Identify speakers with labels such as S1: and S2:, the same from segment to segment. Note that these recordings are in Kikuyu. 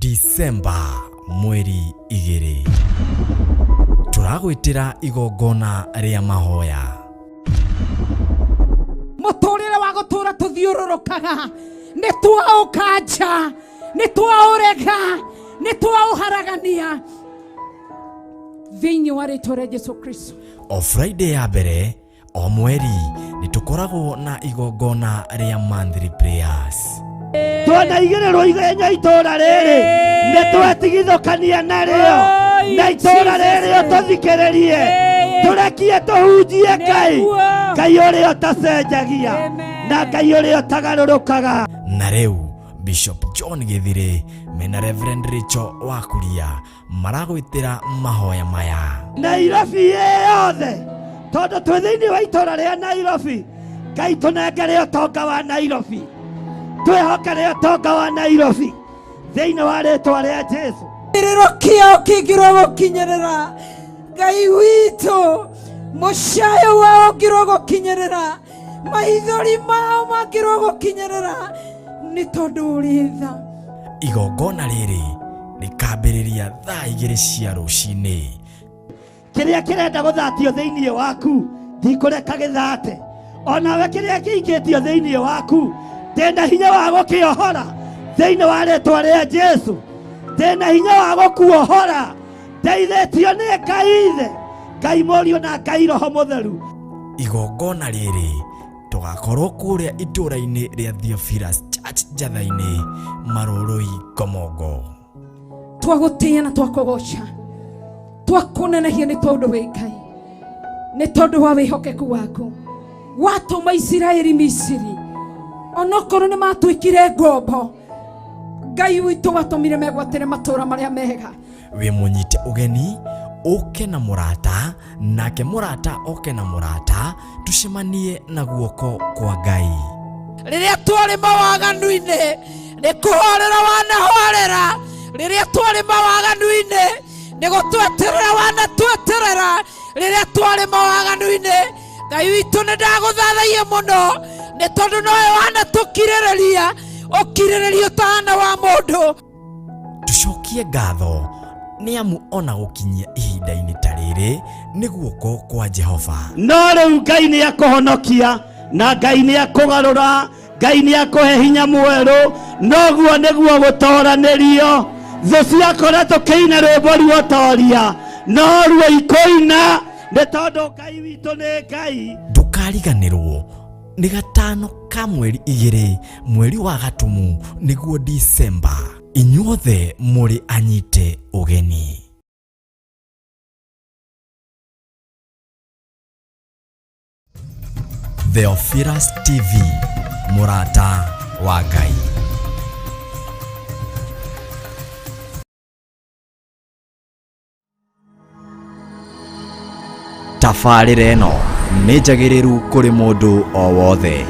S1: Disemba mweri 2 tũragwĩtĩra igongona rĩa mahoya.
S2: Mũtũrĩre wa gũtũra tũthiũrũrũkaga nĩ twaũkanja, nĩ twaũrega, nĩ twaũharagania thĩinĩ wa rĩtwa rĩa Jesu Kristo.
S1: O Friday ya mbere o mweri nĩ tũkoragwo na igongona rĩa monthly prayers.
S3: Twanaigĩrĩrwo igenya itũra rĩrĩ nĩ twetigithũkania narĩo na itũra rĩrĩ ũtũthikĩrĩrie tũrekie tũhunjie Ngai, Ngai ũrĩa ũtacenjagia na Ngai ũrĩa ũtagarũrũkaga.
S1: Na rĩu Bishop John Githire mena Reverend Rachel Wakuria maragwĩtĩra mahoya maya.
S3: Nairobi yothe tondũ twĩ thĩinĩ wa itũra rĩa Nairobi, Ngai tũnengere ũtonga wa Nairobi, twĩhokere ũtonga wa Nairobi thĩinĩ wa rĩtwa rĩa Jesu.
S2: Kĩrĩro kĩao kĩngĩrwo gũkinyĩrĩra Ngai witũ, mũcayo wao ũngĩrwo gũkinyĩrĩra, maithori mao mangĩrwo gũkinyĩrĩra, nĩ tondũ ũrĩ tha.
S1: Igongona rĩrĩ rĩkambĩrĩria thaa 2 cia rũcinĩ.
S3: Kĩrĩa kĩrenda gũthatio thĩinĩ waku ndikũreka gĩthate, onawe kĩrĩa kĩingĩtio thĩinĩ waku ndĩna hinya wa gũkĩohora thĩinĩ wa rĩtwa rĩa Jesu, ndĩna hinya wa gũkuohora, ndeithĩtio nĩ Ngai Ithe, Ngai Mũriũ na Ngai Roho Mũtheru.
S1: Igongona rĩrĩ tũgakorwo kũrĩa itũra-inĩ rĩa Theophilus Church Njatha-inĩ, Marũrũi, Ngomongo.
S2: Twagũtĩĩa na twakũgoca, twakũnenehia nĩ tondũ wĩ Ngai, nĩ tondũ wa wĩhokeku waku watũma Isiraeli Misiri, onokorwo nĩ matuĩkire ngombo, Ngai witũ watũmire megwatĩre matũra marĩa mega.
S1: Wĩ mũnyite ũgeni ũke na mũrata, nake mũrata oke na mũrata, tucemanie na guoko kwa Ngai.
S2: Rĩrĩa twarĩ mawaganu-inĩ nĩ kũhorera wanahorera, rĩrĩa twarĩ mawaganu-inĩ nĩ gũtweterera wanatweterera, rĩrĩa twarĩ mawaganu-inĩ Ngai witũ nĩ ndagũthathaia mũno nĩ tondũ nowe wanatũkirĩrĩria ũkirĩrĩria ũtahana wa mũndũ.
S1: Tucokie ngatho nĩ amu ona gũkinyia ihinda-inĩ ta rĩrĩ nĩ guoko kwa Jehova.
S3: No rĩu Ngai nĩ akũhonokia na Ngai nĩ akũgarũra, Ngai nĩ akũhe hinya mwerũ, noguo nĩguo gũtoranĩrio. Thũ ciakora tũkĩina rwĩmbo ruotoria, no ruo ikũina nĩ tondũ Ngai witũ nĩ Ngai.
S1: Ndũkariganĩrwo nĩ gatano ka mweri 2 mweri wa Gatumu nĩguo Disemba. Inyuothe mũrĩ anyite ũgeni. Theophilus TV, mũrata wa Ngai. Tabarĩra ĩno nĩ njagĩrĩru kũrĩ mũndũ o wothe.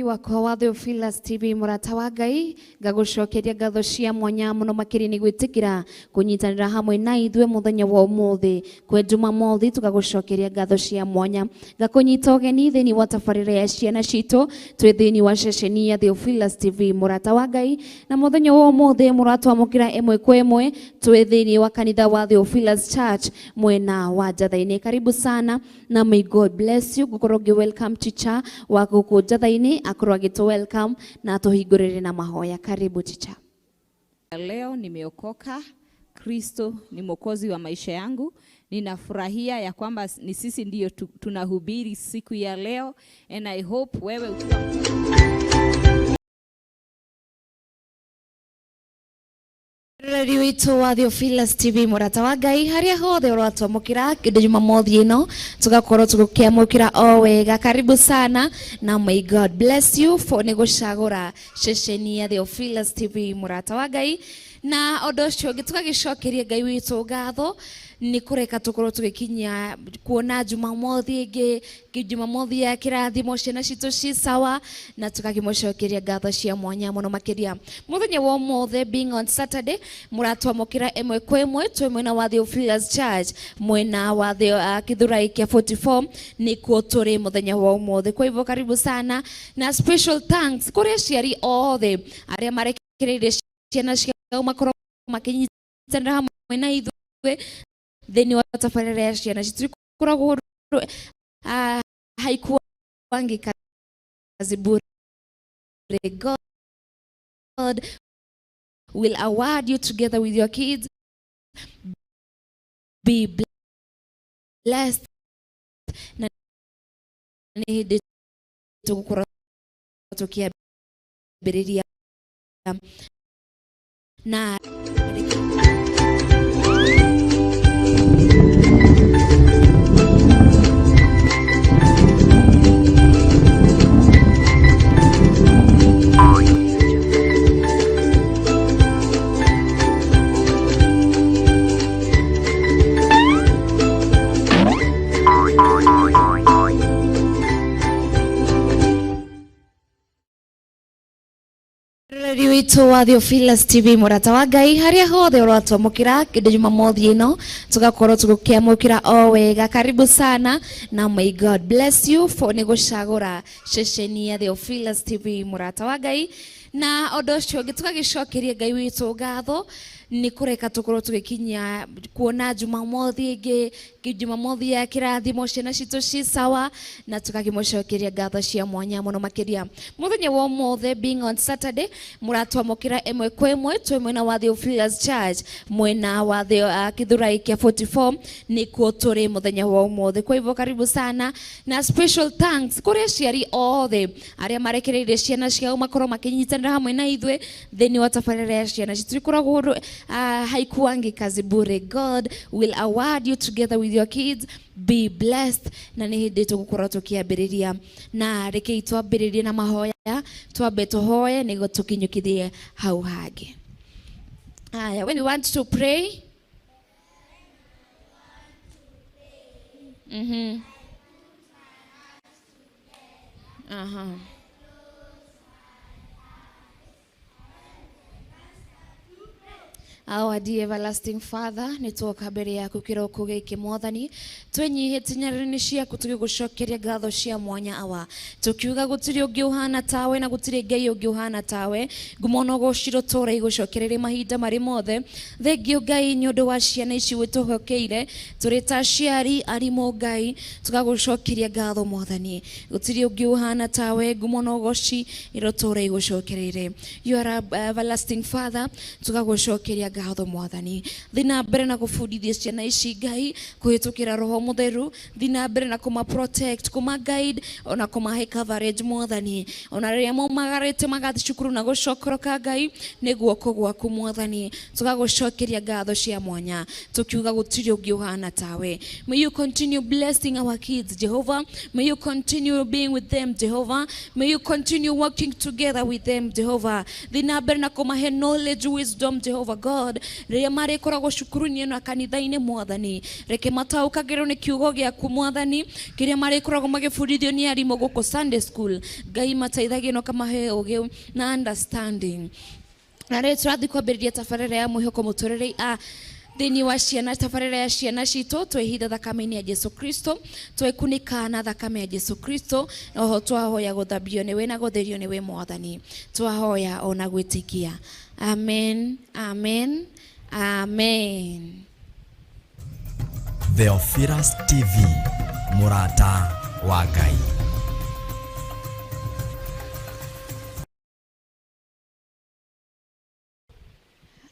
S4: Wakwa wa Theophilus TV, mũrata wa Ngai, ngagũcokeria ngatho cia mwanya mũno makĩria nĩ gwĩtĩkĩra kũnyitanĩra hamwe na ithuĩ mũthenya wa ũmũthĩ kwĩ Jumamothi. Tũgagũcokeria ngatho cia mwanya, ngakũnyita ũgeni thĩinĩ wa tabarĩra ya ciana citũ twĩ thĩinĩ wa ceceni ya Theophilus TV, mũrata wa Ngai. Na mũthenya wa ũmũthĩ mũratwamũkĩra ĩmwe kwa ĩmwe twĩ thĩinĩ wa kanitha wa Theophilus Church mwena wa Njatha-inĩ. Karibu sana na may God bless you. Ngũkorwo ngĩ welcome teacher wa gũkũ Njatha-inĩ akorwo agĩtũ welcome na tũhingũrĩre na mahoya. Karibu teacher.
S5: Leo nimeokoka, Kristo ni mwokozi wa maisha yangu. Ninafurahia ya kwamba ni sisi ndiyo tunahubiri siku ya leo, and I hope wewe ukiwa
S4: Reri witũ wa Theophilus TV, mũrata wa Ngai, harĩa hothe ũratwamũkĩra kĩndũ Jumamothi ĩno, tũgakorwo tũgũkĩamũkĩra o wega. Karibu sana na may God bless you for nĩ gũcagũra ceceni ya Theophilus TV, mũrata wa Ngai. Na ũndũ ũcio ũngĩ, tũgagĩcokeria Ngai witũ ngatho nĩ kũreka tũkorwo tũgĩkinyia kuona Jumamothi ĩngĩ, Jumamothi ya kĩrathimo, ciana citũ ci sawa, na tũgakĩmũcokeria ngatho cia mwanya mũno makĩria. Mũthenya wa ũmũthĩ, being on Saturday, mũratwamũkĩra ĩmwe kwa ĩmwe twĩ mwena wa Theophilus Church mwena wa Githurai kĩa 44, nĩkuo tũrĩ mũthenya wa ũmũthĩ. Kwa hivyo karibu sana na special thanks kũrĩ aciari othe arĩa marekereirie ciana ciao makorwo makĩnyitanĩra hamwe na ithuĩ thĩinĩ wa tabarĩra ya ciana citũ. Ikoragwo haikuangi kazi bure. God will award you together with your kids. Be blessed. Na nĩ hĩndĩ tũgũkorwo tũkĩambĩrĩria na Reri witũ wa Theophilus TV, mũrata wa Ngai, harĩa hothe ũratwamũkĩra kĩndũ Jumamothi ĩno, tũgakorwo tũgũkĩamũkĩra o wega. Karibu sana na may God bless you for nĩ gũcagũra ceceni ya Theophilus TV, mũrata wa Ngai. Na ũndũ ũcio ũngĩ, tũgagĩcokeria Ngai witũ ngatho nĩ kũreka tũkorwo tũgĩkinyia kuona Jumamothi ĩngĩ, Jumamothi ya kĩrathimo, ciana citũ ci sawa, na tũgakĩmũcokeria ngatho cia mwanya mũno makĩria. Mũthenya wa ũmũthĩ, being on Saturday, mũratwamũkĩra ĩmwe kwa ĩmwe twĩ mwena wa Theophilus Church mwena wa Githurai kĩa 44, nĩkuo tũrĩ mũthenya wa ũmũthĩ. Kwa hivyo karibu sana na special thanks kũrĩ aciari othe arĩa marekereirie ciana ciao makorwo makĩnyitanĩra hamwe na ithuĩ thĩinĩ wa tabarĩra ya ciana citũ. Ikoragwo haikuangi kazi bure. God will award you together with your kids. Be blessed. Na nĩ hĩndĩ tũgũkorwo tũkĩambĩrĩria na rekei twambĩrĩrie na mahoya, twambe tũhoe nĩguo tũkinyũkithie hau hangĩ. Aya, when we want to pray. Our dear everlasting Father, nĩ twoka mbere yaku kĩroko gĩkĩ Mwathani, twenyihĩtie nyarĩrĩ ciaku tũgĩgũcokeria ngatho cia mwanya awa, tũkiuga gũtirĩ ũngĩ ũhana tawe na gũtirĩ Ngai ũngĩ ũhana tawe. Ngumo na ũgoci rũtũũra igũcokererie mahinda marĩ mothe. Thengio Ngai nĩ ũndũ wa ciana ici wĩtũhokeire tũrĩ ta aciari arimũ Ngai, tũgagũcokeria ngatho Mwathani, gũtirĩ ũngĩ ũhana tawe. Ngumo na ũgoci irotũũra igũcokereire. You are a everlasting Father, tũgagũcokeria ngatho Mwathani. Thiĩ na mbere na gũbundithia ciana ici Ngai kũhĩtũkĩra Roho Mũtheru, thiĩ na mbere na kũma protect, kũma guide, ona kũmahe coverage Mwathani, ona rĩrĩa maumagarĩte magathiĩ cukuru na gũcokoroka Ngai nĩ guoko gwaku Mwathani. Tũgagũcokeria ngatho cia mwanya tũkiuga gũtirĩ ũngĩ ũhana tawe. May you continue blessing our kids, Jehovah. May you continue being with them, Jehovah. May you continue working together with them, Jehovah. Thiĩ na mbere na kũmahe knowledge, wisdom, Jehovah God. God, rĩrĩa marĩkoragwo cukuru-inĩ na kanitha-inĩ Mwathani, reke mataũkagĩrwo nĩ kiugo gĩaku Mwathani, kĩrĩa marĩkoragwo magĩbundithio nĩ arimũ gũkũ Sunday school. Ngai mateithagie na ũkamahe ũgĩ na understanding. Na rĩu tũrathiĩ kwambĩrĩria tabarĩra ya mwĩhoko mũtũrĩre a thĩinĩ wa ciana, tabarĩra ya ciana citũ, twehitha thakame-inĩ ya Jesu Kristo, twekunĩka na thakame ya Jesu Kristo, oho twahoya gũthambio nĩwe na gũtherio nĩwe Mwathani, twahoya ona gwĩtĩkia. Amen, amen, amen.
S1: Theophilus TV, mũrata wa Ngai.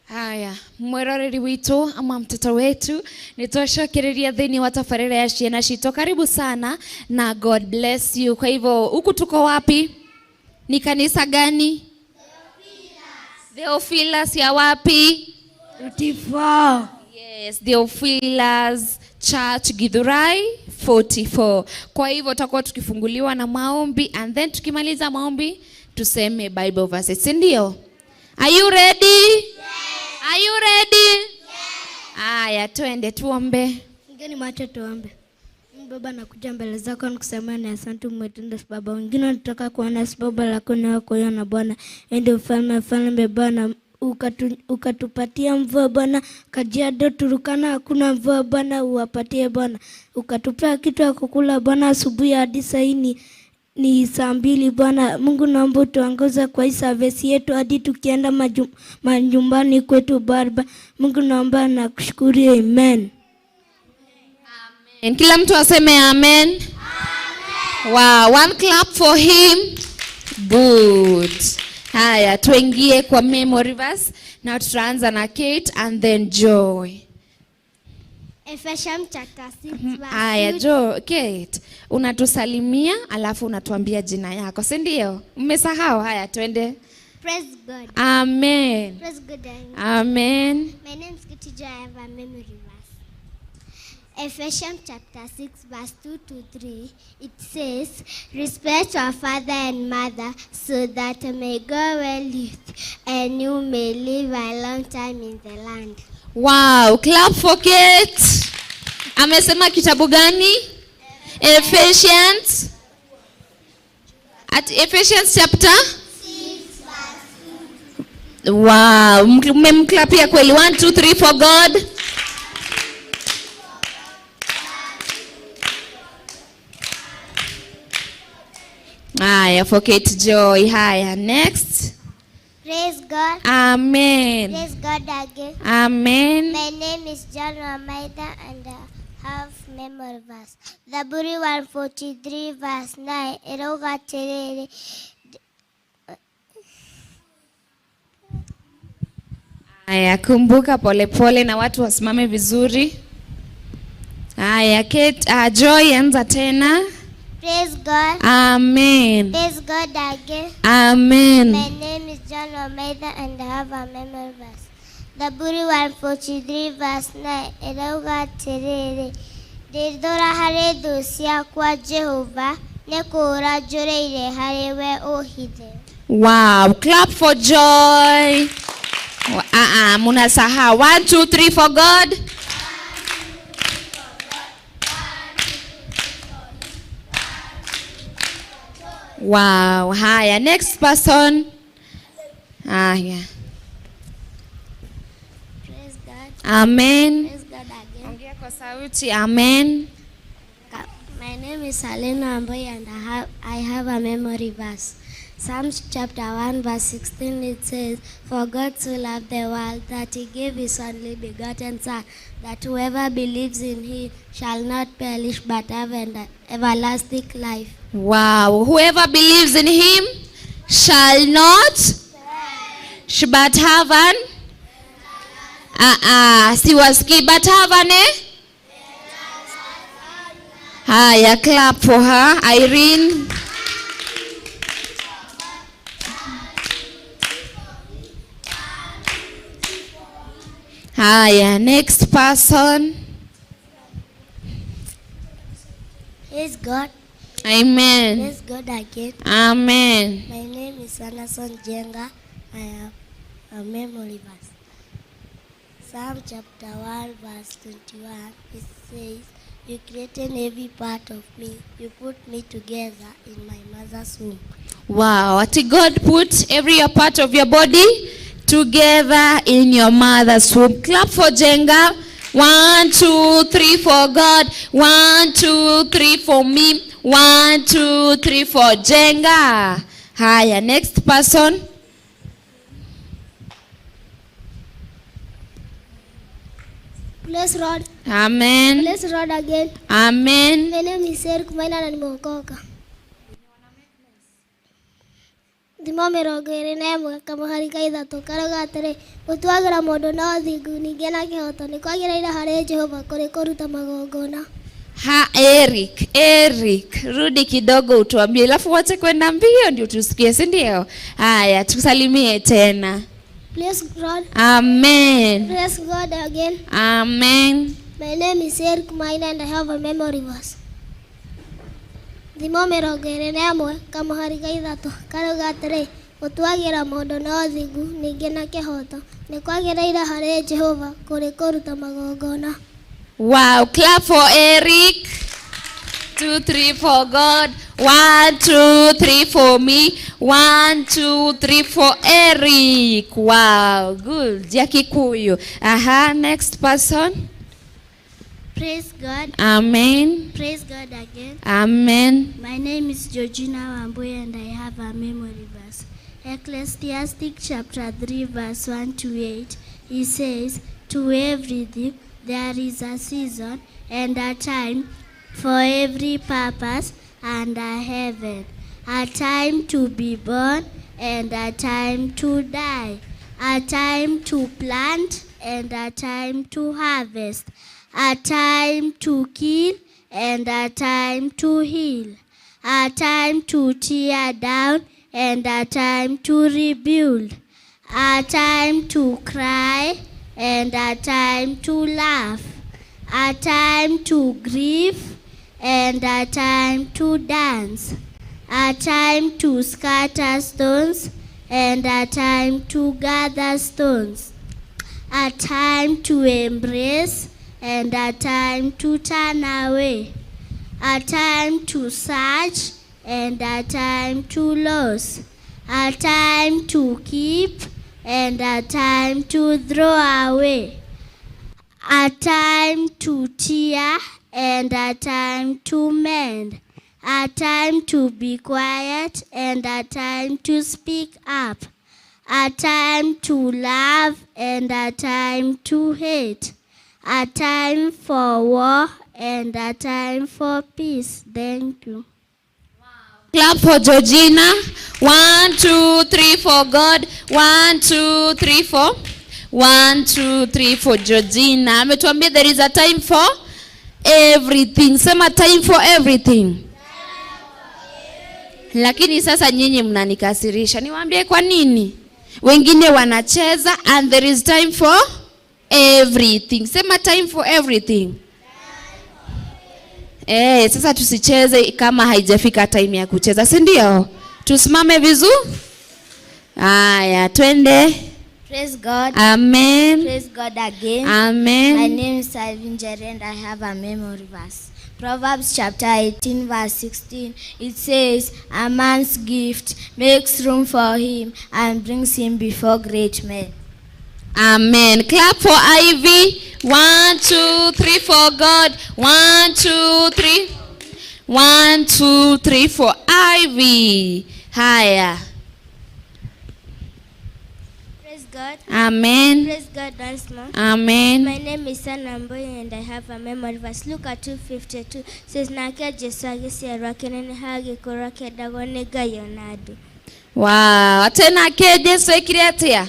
S4: Haya, mweroreri witu ama mtoto wetu, nitwashokereria thĩinĩ wa tabarĩra ya ciana citũ. Karibu sana na God bless you. Kwa hivyo huku tuko wapi? Ni kanisa gani? Theophilus. Theophilus ya wapi?
S6: 44.
S4: Yes, Theophilus Church Githurai 44. Kwa hivyo tutakuwa tukifunguliwa na maombi, and then tukimaliza maombi tuseme Bible verses, si ndio? Are you ready? Yes. Are you ready? Yes. Aya, twende tuombe.
S6: Ngeni macho tuombe. Baba, nakuja mbele zako nikusema ni asante umetenda sababu wengine wanataka kuona sababu lakini hawakuiona Bwana. Ende ufalme ufalme Bwana, ukatupatia mvua Bwana. Kajiado Turukana hakuna mvua Bwana, uwapatie Bwana. Ukatupea kitu ya kukula Bwana asubuhi hadi saa hii ni saa 2 Bwana. Mungu naomba utuongoze kwa hii service yetu hadi tukienda majumbani kwetu Baba. Mungu naomba na kushukuru, amen.
S4: Amen. Kila mtu aseme amen. Amen. Wow, one clap for him. Good. Haya, tuingie kwa memory verse. Na tutaanza na Kate and then Joy.
S7: Ephesians chapter 6 verse.
S4: Haya, Joy, Kate, unatusalimia alafu unatuambia jina yako, si ndio? Mmesahau? Haya, twende.
S7: Praise God.
S4: Amen.
S7: Praise God.
S4: Amen.
S7: My name is Kate Joy. I have a memory verse. Ephesians chapter 6 verse 2 to 3. It says, respect your father and mother so that may go well with and you may live a long time in the land.
S4: Wow, clap for Kate. Amesema kitabu gani? Ephesians. At Ephesians chapter
S7: 6 verse 2.
S4: Wow, mmemklapia kweli. 1 2 3 for God. Haya, for Kate Joy. Haya, next.
S7: Praise God.
S4: Amen.
S7: Praise God again.
S4: Amen.
S7: My name is John Wamaitha and I have memory verse. Zaburi 143 verse 9. Eroga terere.
S4: Haya, kumbuka polepole na watu wasimame vizuri. Haya, Kate, Joy, anza tena.
S7: Praise God.
S4: Amen.
S7: Praise God again.
S4: Amen.
S7: My name is John Wamaitha and I have a memory verse. Zaburi 143 verse 9. Erauga terere. Ndĩthũra harĩ thũ ciakwa Jehova, nĩ kũũra njũrĩire harĩ we ũhithe.
S4: Wow, clap for Joy. Munasahau. 1 2 3 for God. Wow, haya, next person. Haya.
S7: Praise God.
S4: Amen.
S7: Praise God again.
S4: Ongea kwa sauti. Amen.
S7: My name is Alena Amboy and I have a memory verse. Psalms chapter 1 verse 16, it says, For God so loved the world that he gave his only begotten Son, that whoever believes in him shall not perish but have an everlasting life.
S4: Wow. Whoever believes in him shall not but have an siwaski but have an eh? Haya, clap for her. Irene. Haya, next person.
S7: Praise God.
S4: Amen.
S7: Praise God again.
S4: Amen.
S7: My name is Anderson Jenga. I have a memory verse. Psalm chapter 1 verse 21, it says, You created every part of me. You put me together in my mother's womb.
S4: Wow, ati God put every part of your body together in your mother's womb. Clap for Jenga. 1, 2, 3 for God. 1, 2, 3 for me. 1, 2, 3 for Jenga. Haya, next person.
S7: Bless Lord.
S4: Amen.
S7: Bless Lord again.
S4: Amen.
S7: My name is Eric Maina na nimeokoka. Thimo 21 kamũhari ka 3 karauga atĩrĩ, gũtuagĩra mũndũ na ũthingu ningĩ na kĩhooto nĩ kwagĩrĩire harĩ Jehova kũrĩ kũruta magongona.
S4: Ha, Eric, Eric, rudi kidogo utuambie, alafu wache kwenda mbio ndio tusikie, si ndio? Haya, tusalimie tena.
S7: Bless God.
S4: Amen.
S7: Bless God again.
S4: Amen.
S7: My name is Eric Maina and I have a memory verse. Thimo 21 kamũhari ka 3 karauga atĩrĩ, gũtuagĩra mũndũ na ũthingu ningĩ na kĩhooto nĩ kwagĩrĩire harĩ Jehova kũrĩ kũruta magongona.
S4: Wow, clap for Eric. 2, 3 for God. 1, 2, 3 for me. 1, 2, 3 for Eric. Wow, good. Ya Kikuyu. Aha, next person.
S7: Praise God.
S4: Amen.
S7: Praise God again.
S4: Amen.
S7: My name is Georgina Wambui and I have a memory verse. Ecclesiastic chapter 3 verse 1 to 8. He says, to everything there is a season and a time for every purpose under heaven. A time to be born and a time to die. A time to plant and a time to harvest. A time to kill and a time to heal. A time to tear down and a time to rebuild. A time to cry and a time to laugh. A time to grieve and a time to dance. A time to scatter stones and a time to gather stones. A time to embrace and a time to turn away. A time to search and a time to lose. A time to keep and a time to throw away. A time to tear and a time to mend. A time to be quiet and a time to speak up. A time to love and a time to hate. A time for war and a time for peace. Thank you.
S4: Clap for Georgina. 1, 2, 3 for God. 1, 2, 3 4. 1, 2, 3 for Georgina. Ametuambia there is a time for everything. Sema time for everything. Lakini sasa nyinyi mnanikasirisha. Niwaambie kwa nini? Wengine wanacheza and there is time for everything. Sema time for everything. Sasa tusicheze kama haijafika time ya kucheza, si ndio? Tusimame vizuri. Haya, twende.
S7: Praise God.
S4: Amen.
S7: Praise God again.
S4: Amen.
S7: My name is Alvin Jerry and I have a memory verse. Proverbs chapter 18 verse 16. It says, a man's gift makes room for him and brings him before great men.
S4: Amen. Clap for Ivy. 1, 2, 3 for God. 1, 2, 3. 1, 2, 3 for Ivy. Haya.
S7: Praise God.
S4: Amen.
S7: Praise God once more.
S4: Amen.
S7: My name is Sanamboy and I have a memory verse. Luke 2:52 says, nake Jesu agĩciarwo akĩneneha agĩkũra akĩendagwo nĩ Ngai ona andũ.
S4: Wow. Tena ke Jesu ekire atia?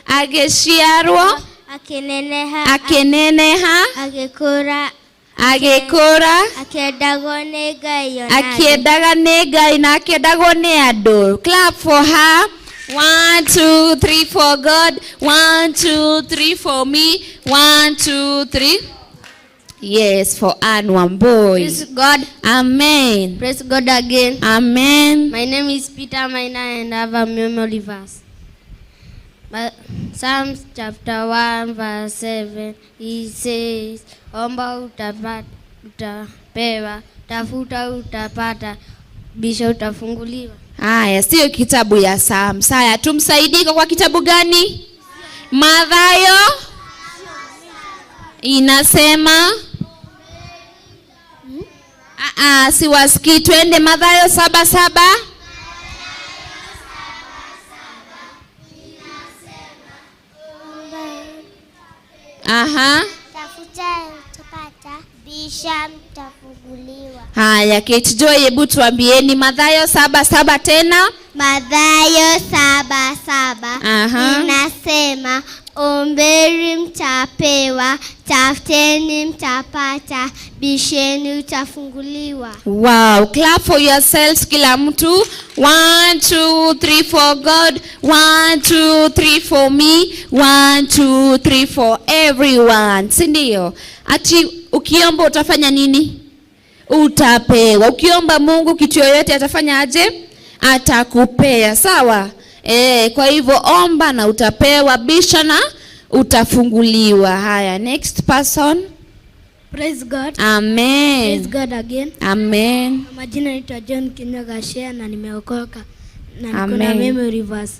S4: Agĩciarwo,
S7: Akĩneneha,
S4: akĩneneha,
S7: agĩkũra,
S4: agĩkũra,
S7: akĩendagwo nĩ Ngai ona andũ.
S4: akĩendaga nĩ Ngai na akĩendagwo nĩ andũ. Clap for her. 1, 2, 3 for God. 1, 2, 3 for me. 1, 2, 3. Yes, for Anne Wambui.
S6: Praise God.
S4: Amen.
S6: Praise God again.
S4: Amen.
S6: My name is Peter Maina and I have a memory verse. Psalms chapter 1 verse 7, he says, omba utapata, utapewa, tafuta utapata, bisha utafunguliwa.
S4: Haya, sio kitabu ya Psalms. Haya, tumsaidie kwa kitabu gani? Mathayo inasema siwasikii. Twende Mathayo 7:7. Aha.
S7: Tafuta utapata, bisha mtafunguliwa.
S4: Haya, Kate Joy, hebu tuambieni Mathayo 7:7 tena.
S7: Mathayo 7:7 inasema, ombeni mtapewa, tafuteni mtapata, bisheni utafunguliwa.
S4: Wow, clap for yourselves kila mtu. 1 2 3 for God, 1 2 3 for me, 1 2 3 for everyone. Si ndio? Ati ukiomba utafanya nini? Utapewa. Ukiomba Mungu kitu yoyote atafanya aje? Atakupea. Sawa? Kwa hivyo omba na utapewa, bisha na utafunguliwa. Haya, next person.
S6: Praise God.
S4: Amen.
S6: Praise God again.
S4: Amen.
S6: Majina naitwa John Kinyaga na nimeokoka na niko na memory verse.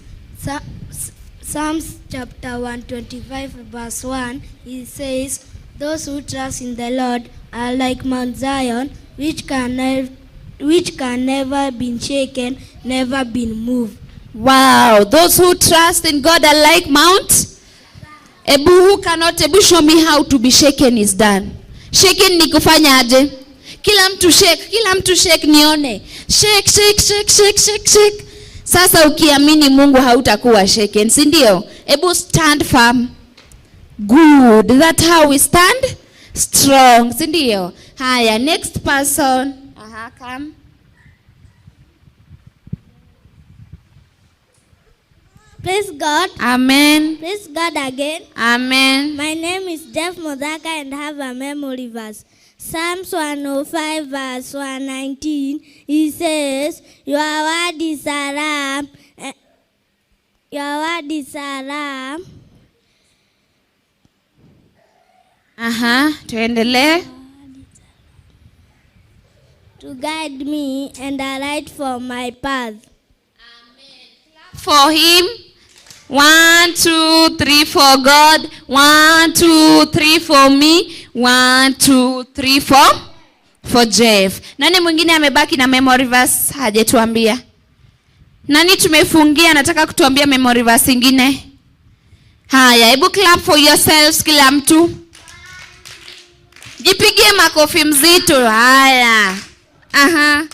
S6: Psalms chapter 125 verse 1, it says, those who trust in the Lord are like Mount Zion, which can never be shaken, never be moved.
S4: Wow, those who trust in God are like Mount Ebu who cannot, ebu show me how to be shaken is done. Shaken ni kufanya aje? Kila mtu shake, kila mtu shake nione. Shake, shake, shake, shake, shake, shake. Sasa ukiamini Mungu hautakuwa shaken, si ndio? Ebu stand firm. Good. That's how we stand strong, si ndio? Haya, next person. Aha, come.
S7: Praise God.
S4: Amen.
S7: Praise God again.
S4: Amen.
S7: My name is Jeff Modaka and have a memory verse. Psalms 105 verse 119. He says, your word is a lamp. Your word is a lamp.
S4: Aha, tuendelee.
S7: To guide me and a light for my path.
S4: Amen. For him. 1 2 3 for God, 1 2 3 for me, 1 2 3 for Jeff. Nani mwingine amebaki na memory verse hajatuambia? Nani tumefungia nataka kutuambia memory verse ingine? Haya, hebu clap for yourselves kila mtu. Jipigie makofi mzito. Haya. Aha.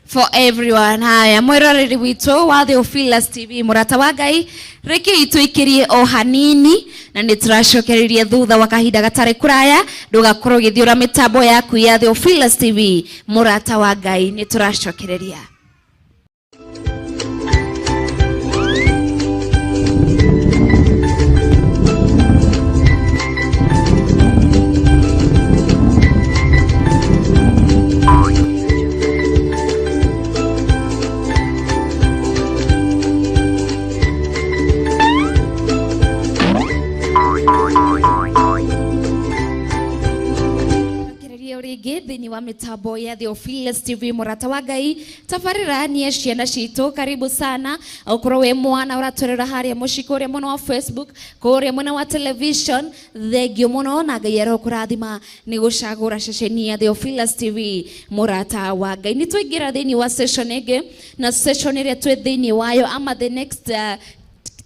S4: For everyone. Haya, mwiroreri witũ wa Theophilus TV, mũrata wa Ngai, reke itũikĩrie o hanini na nĩ tũracokereria thutha wa kahinda gatarĩ kũraya. Ndũgakorwo ũgĩthiũra mĩtambo yaku ya Theophilus TV, mũrata wa Ngai, nĩ tũracokereria. Thĩinĩ wa mĩtambo ya Theophilus TV, mũrata wa Ngai, tabarĩra nĩ ciana citũ, karibu sana. Ũkorwo wĩ mwana ũratwerera harĩa mũciĩ kũrĩa mwena wa Facebook, kũrĩa mwena wa television, thengio mũno na Ngai arokũrathima nĩ gũcagũra ceceni ya Theophilus TV, mũrata wa Ngai. Nĩ twaingĩra thĩinĩ wa session ĩngĩ, na session ĩrĩa twĩ thĩinĩ wayo ama the next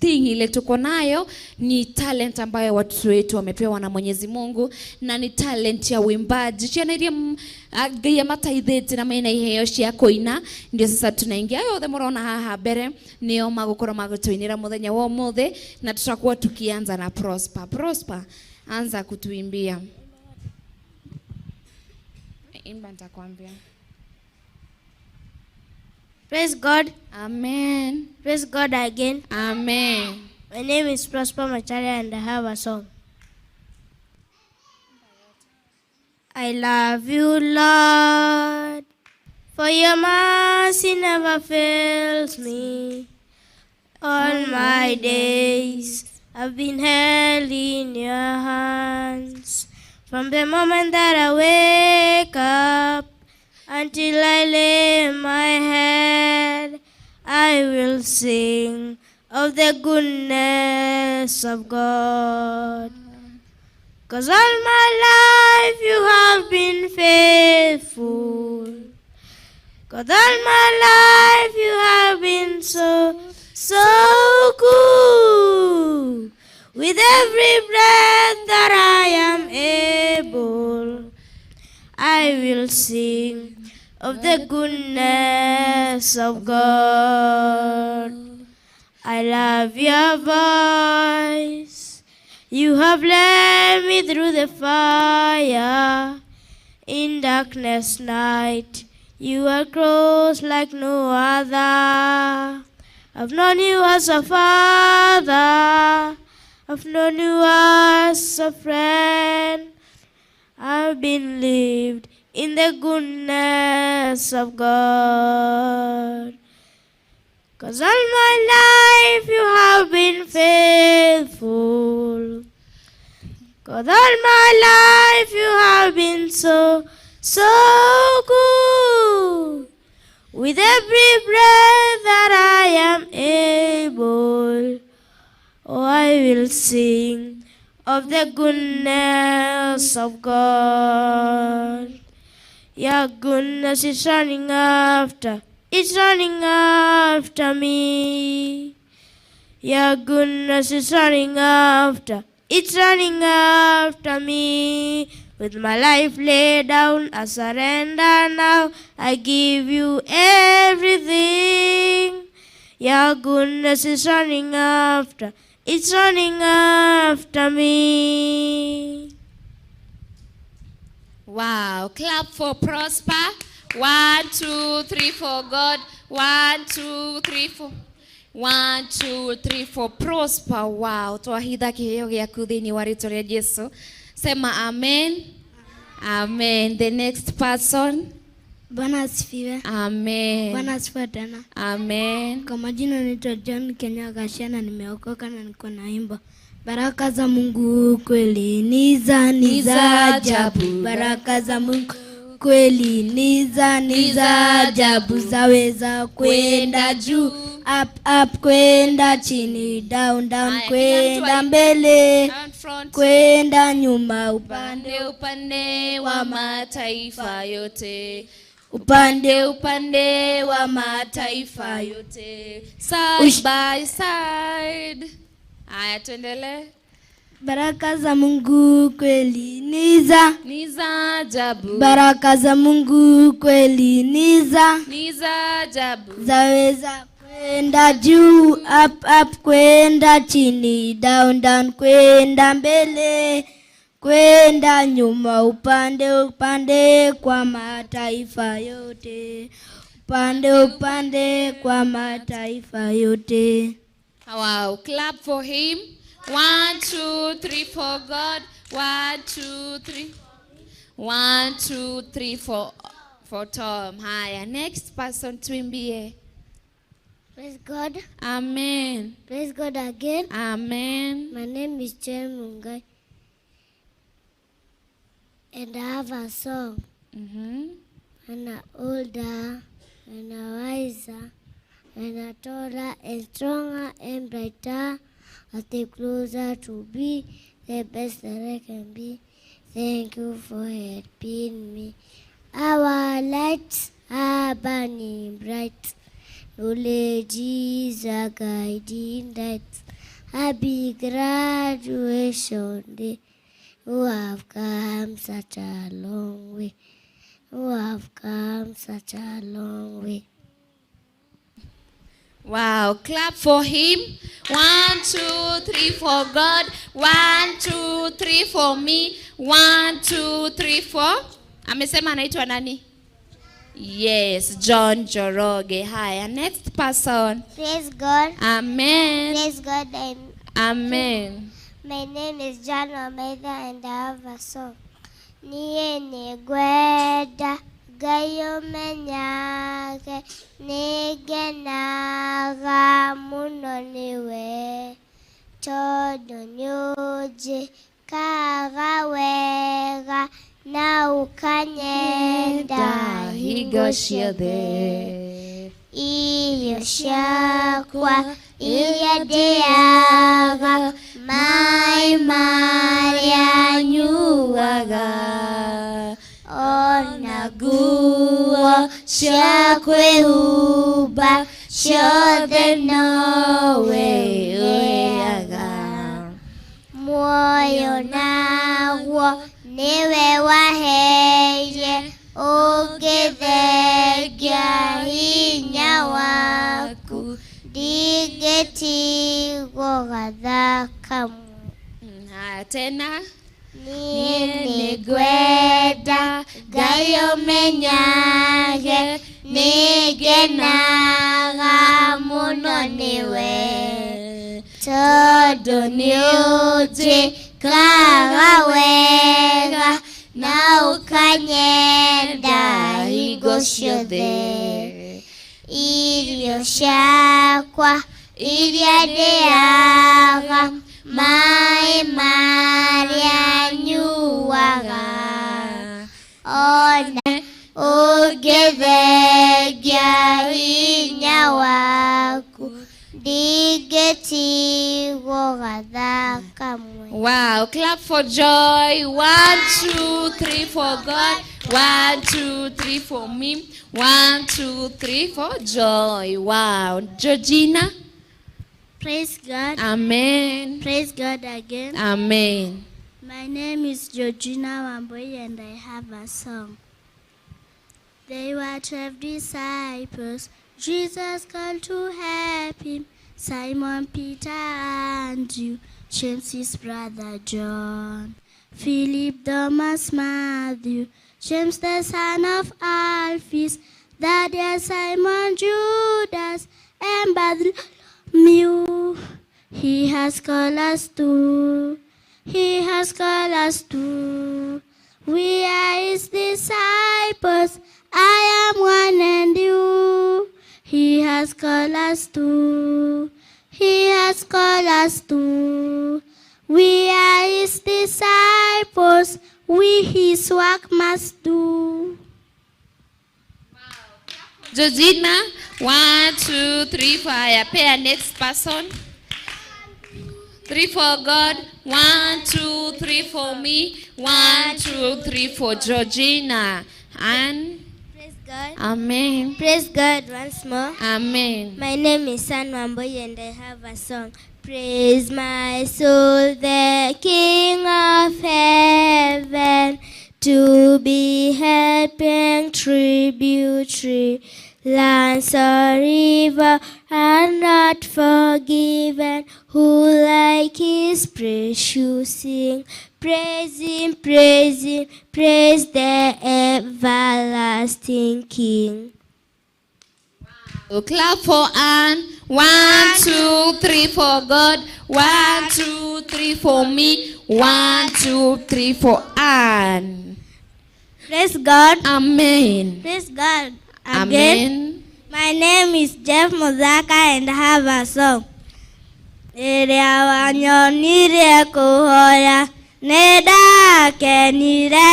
S4: thing ile tuko nayo ni talent ambayo watu wetu wamepewa na Mwenyezi Mungu, na ni talent ya uimbaji. Ciana iria Ngai amataithĩtie na mena iheo cia kũina, ndio sasa tunaingia yothe mũrona haha mbere nĩo magũkorwo magĩtũinĩra mũthenya wa ũmũthĩ, na tutakuwa tukianza na Prosper. Prosper, anza kutuimbia. Imba nitakwambia.
S7: Praise God.
S4: Amen.
S7: Praise God again.
S4: Amen.
S7: My name is Prosper Macharia and I have a song. I love you, Lord, for your mercy never fails me.
S6: All my days I've been held in your hands. From the moment that I wake up until I lay my head, I will sing of the goodness of God. 'Cause all my life you have been faithful. 'Cause all my life you have been so, so good. With every breath that I am able, I will sing of the goodness of God. I love your voice. You have led me through the fire. In darkness night, you are close like no other. I've known you as a father. I've known you as a friend. I've been lived in the goodness of God. 'Cause all my life you have been faithful. 'Cause all my life you have been so, so good. With every breath that I am able, oh, I will sing of the goodness of God. Your goodness is running after, it's running after me. Your goodness is running after, it's running after me. With my life laid down, I surrender now. I give you everything. Your goodness is running after, it's running after me.
S4: Wow, clap for Prosper. 1, 2, 3 for God. 1, 2, 3, 4. 1, 2, 3 for Prosper. Wow, twahitha kiheo gĩaku thĩinĩ wa rĩtwa rĩa Jesu. Sema amen. Amen. The next person.
S6: Bwana asifiwe.
S4: Amen.
S6: Bwana asifiwe tena.
S4: Amen.
S6: Kwa majina naitwa John Kenya Gashana, nimeokoka na niko naimba. Baraka za Mungu kweli ni za ni za ajabu. Baraka za Mungu kweli ni za ni za ajabu, zaweza kwenda juu, up up, kwenda chini, down down,
S4: Haya, kila mtu
S6: kwenda mbele,
S4: Down front.
S6: kwenda nyuma, upande
S4: Upande upande wa mataifa yote.
S6: Upande
S4: Upande wa mataifa yote. Side by side. Haya, tuendelee.
S6: Baraka za Mungu kweli ni za
S4: Ni za ajabu.
S6: Baraka za Mungu kweli ni za
S4: Ni za ajabu.
S6: Zaweza kwenda juu, up up, kwenda chini, down down, kwenda mbele, kwenda nyuma, upande upande kwa mataifa yote, upande upande kwa mataifa yote.
S4: Wow, clap for him. 1, 2, 3 for God. 1, 2, 3. 1, 2, 3 for Tom. Haya, next person tuimbie.
S7: Praise God.
S4: Amen.
S7: Praise God again.
S4: Amen.
S7: My name is Chen Mungai, and I have a song. When I'm older, when I'm wiser, when I'm taller and stronger and brighter, I stay closer to be the best that I can be. Thank you for helping me. Our lights are burning bright. Knowledge is a guiding light. Happy graduation day. You have come such a long way. You have come such a long way.
S4: Wow, clap for him. 1, 2, 3 for God. 1, 2, 3 for me. 1, 2, 3 for. Amesema anaitwa nani? Yes, John Njoroge. Haya, next person.
S7: Praise God.
S4: Amen.
S7: Praise God.
S4: Amen.
S7: My name is John Omega and I have a song. Niĩ nĩngwenda Ngai ũmenyage. Ũmenyage nĩngenaga mũno nĩwe tondũ nĩũnjĩkaga wega na ũkanyenda hingo ciothe. Irio ciakwa iria ndĩaga, maĩ marĩa nyuaga, ona nguo cia kwĩhumba ciothe nowe ũheaga. Muoyo naguo nĩwe waheire, ũngĩthengia hinya waku, ndingĩtigwo gathaka.
S4: Haya tena.
S7: Niĩ nĩngwenda Ngai ũmenyage nĩngenaga mũno nĩwe tondũ nĩũnjĩkaga wega na ũkanyenda hingo ciothe. Irio ciakwa iria ndĩaga, maĩ marĩa nyuaga, ona ũngĩthengia hinya waku, ndingĩtigwo gathaka mwe.
S4: Wow, clap for joy. 1, 2, 3 for God. 1, 2, 3 for me. 1, 2, 3 for joy. Wow. Georgina.
S6: Praise God.
S4: Amen.
S6: Praise God again.
S4: Amen.
S6: My name is Georgina Wambui and I have a song. They were 12 disciples. Jesus called to help him. Simon, Peter, Andrew, James, his brother John, Philip, Thomas, Matthew, James the son of Alphaeus, Thaddeus, Simon, Judas, and Bartholomew. He has called us to. He has called us to. We are his disciples. I am one and you. He has called us to. He has called us to. We are his disciples. We his work must do.
S4: Georgina, 1, 2, 3, 4. Haya, pair next person. 3 for God. 1, 2, 3 for me. 1, 2, 3 for Georgina. And
S7: Praise God.
S4: Amen.
S7: Praise God once more.
S4: Amen.
S7: My name is San Wambui and I have a song. Praise my soul, the King of heaven, to be helping tributary. Lands or river are not forgiven, who like his precious sing. Praise him, praise him, praise the everlasting King.
S4: So clap for Anne. 1, 2, 3 for God. 1, 2, 3 for me. 1, 2, 3 for Anne.
S6: Praise God.
S4: Amen.
S6: Praise God again.
S4: Amen.
S6: My name is Jeff Muzaka and I have a song. Rĩrĩa wanyonire kũhoya nĩ ndakenire,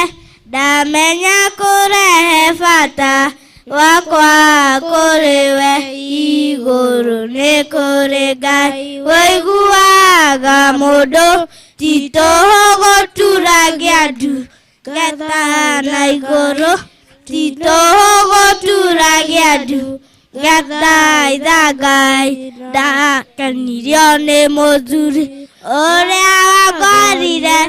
S6: ndamenya kũrehe bata wakwa kũrĩ we. Igũrũ nĩ kũrĩ Ngai ũiguaga mũndũ, ti tũhũ gũturagia ndu ngetha na igũrũ, ti tũhũ gũturagia ndu ngetha Ngai. Ndakenirio nĩ mũthuri ũrĩa wakorire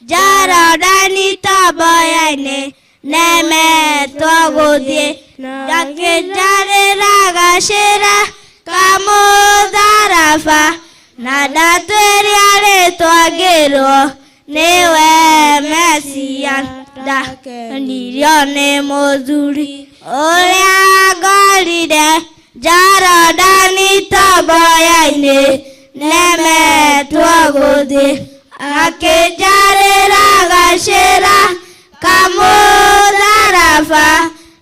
S6: Jorodani tomboya-inĩ, nemetwo gũthiĩ, ndakĩnjarĩra gacĩra ka mũtharaba, na ndatwĩria rĩtwa ngĩrwo nĩwe Mesia. Ndakenirio nĩ mũthuri ũrĩa wangorire Jorodani tomboya-inĩ, nemetwo gũthiĩ, akĩnjarĩra gacĩra ka mũtharaba,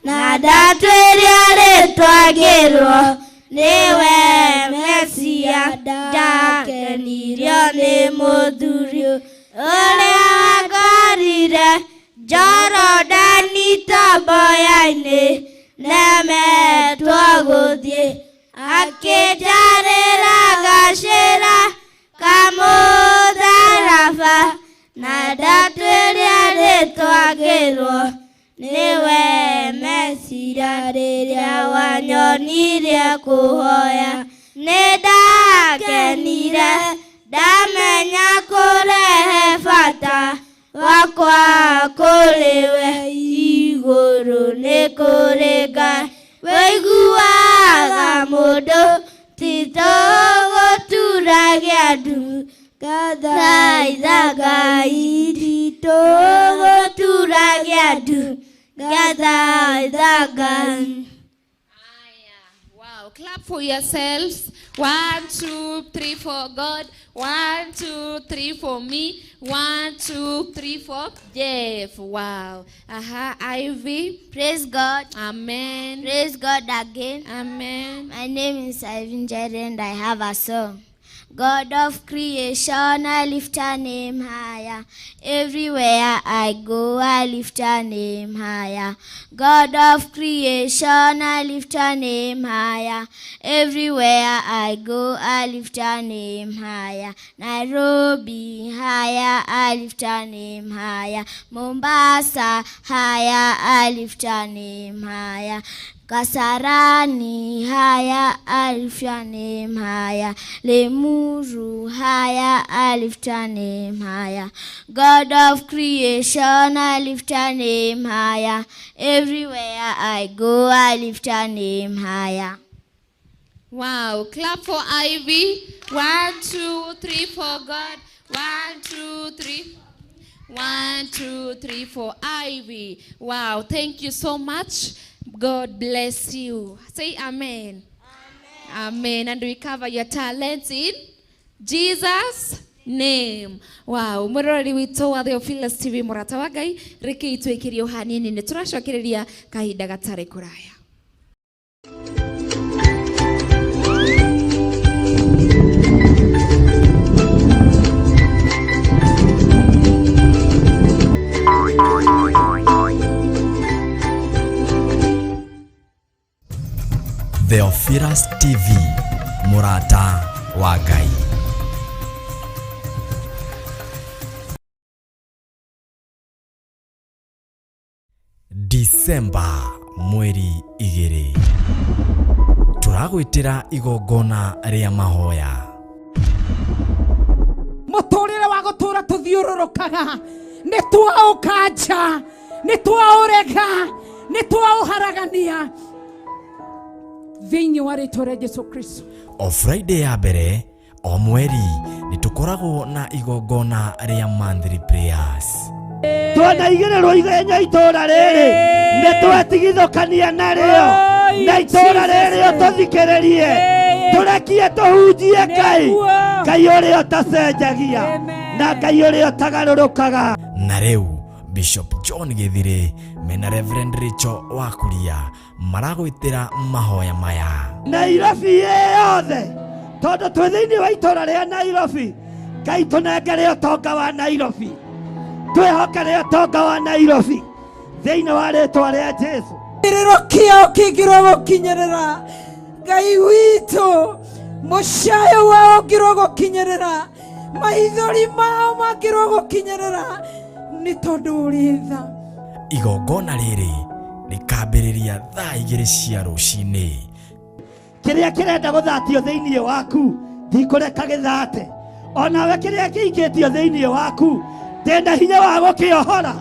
S6: Na ndatwĩria rĩtwa ngĩrwo nĩwe Mesia. Ndakenirio nĩ mũthuri ũrĩa wangorire Jorodani tomboya-inĩ, nemetwo gũthiĩ, akĩnjarĩra gacĩra kamũtharaba. Na ndatwĩria rĩtwa ngĩrwo nĩwe Mesia. Rĩrĩa wanyonirie kũhoya nĩ ndakenire, ndamenya kũrehe bata wakwa kũrĩ we. Igũrũ nĩ kũrĩ Ngai wĩiguaga mũndũ, ti tũgũturagia ndu. Ngathaitha Ngai, ti tũgũturagia ndu. Ngathaitha Ngai.
S4: Wow, clap for yourselves. 1, 2, 3 for God. 1, 2, 3 for me. 1, 2, 3 for Jeff. Wow. Aha, Ivy.
S7: Praise God.
S4: Amen.
S7: Praise God again.
S4: Amen.
S7: My name is Ivan Jerry and I have a song. God of creation, I lift your name higher. Everywhere I go, I lift your name higher. God of creation, I lift your name higher. Everywhere I go, I lift your name higher. Nairobi, higher, I lift your name higher. Mombasa, higher, I lift your name higher. Kasarani, higher, I lift your name higher. Lemuru, higher, I lift your name higher. God of creation, I lift your name higher. Everywhere I go, I lift your name higher.
S4: Wow, clap for Ivy. 1, 2, 3 for God. 1, 2, 3. 1, 2, 3 for Ivy. Wow, thank you so much. God bless you. Say amen. Amen. Amen. And we cover your talents in Jesus' name. Wow, mwiroreri witũ wa Theophilus TV, mũrata wa Ngai, reke itwĩkĩrie hanini nĩ tũracokereria kahinda gatarĩ kũraya.
S1: Theophilus TV, mũrata wa Ngai. Disemba mweri 2 tũragwĩtĩra igongona rĩa mahoya.
S2: Mũtũrĩre wa gũtũra tũthiũrũrũkaga nĩ twaũkanja, nĩ twaũrega, nĩ twaũharagania thĩinĩ wa rĩtwa rĩa Jesu Kristo.
S1: O Friday ya mbere o mweri nĩ tũkoragwo na igongona rĩa monthly prayers.
S3: Twanaigĩrĩrwo ithenya itũra rĩrĩ nĩ twetigithũkania narĩo, na itũra rĩrĩ ũtũthikĩrĩrie, tũrekie tũhunjie Ngai, Ngai ũrĩa ũtacenjagia na Ngai ũrĩa ũtagarũrũkaga.
S1: Na rĩu Bishop John Gĩthirĩ mena Reverend Rachel Wakuria maragwĩtĩra mahoya maya.
S3: Nairobi yothe, tondũ twĩ thĩinĩ wa itũra rĩa Nairobi, Ngai tũnengere ũtonga wa Nairobi, twĩhokere ũtonga wa Nairobi thĩinĩ wa rĩtwa rĩa Jesu.
S2: Kĩrĩro kĩao kĩngĩrwo gũkinyĩrĩra Ngai witũ, mũcayo wao ũngĩrwo gũkinyĩrĩra, maithori mao mangĩrwo gũkinyĩrĩra, nĩ tondũ ũrĩ tha.
S1: Igongona rĩrĩ rĩkambĩrĩria thaa 2 cia rũcinĩ.
S3: Kĩrĩa kĩrenda gũthatio thĩinĩ waku ndikũreka gĩthate, onawe kĩrĩa kĩingĩtio thĩinĩ waku ndĩna hinya wa gũkĩohora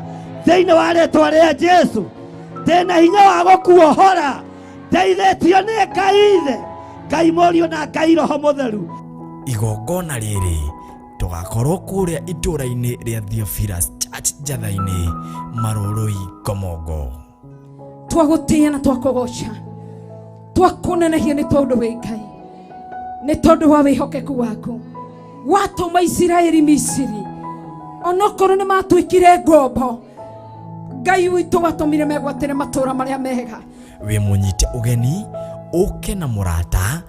S3: thĩinĩ wa rĩtwa rĩa Jesu, ndĩna hinya wa gũkuohora, ndeithĩtio nĩ Ngai Ithe, Ngai Mũriũ na Ngai Roho Mũtheru.
S1: Igongona rĩrĩ tũgakorwo kũrĩa itũra-inĩ rĩa Theophilus Church Njatha-inĩ, Marũrũi, Komongo.
S2: Twagũtĩĩa na twakũgoca, twakũnenehia nĩ tondũ wĩ Ngai, nĩ tondũ wa wĩhokeku waku. Watũma Isiraeli Misiri, onokorwo nĩ matuĩkire ngombo, Ngai witũ watũmire megwatĩre matũũra marĩa mega.
S1: Wĩ mũnyite ũgeni ũke na mũrata.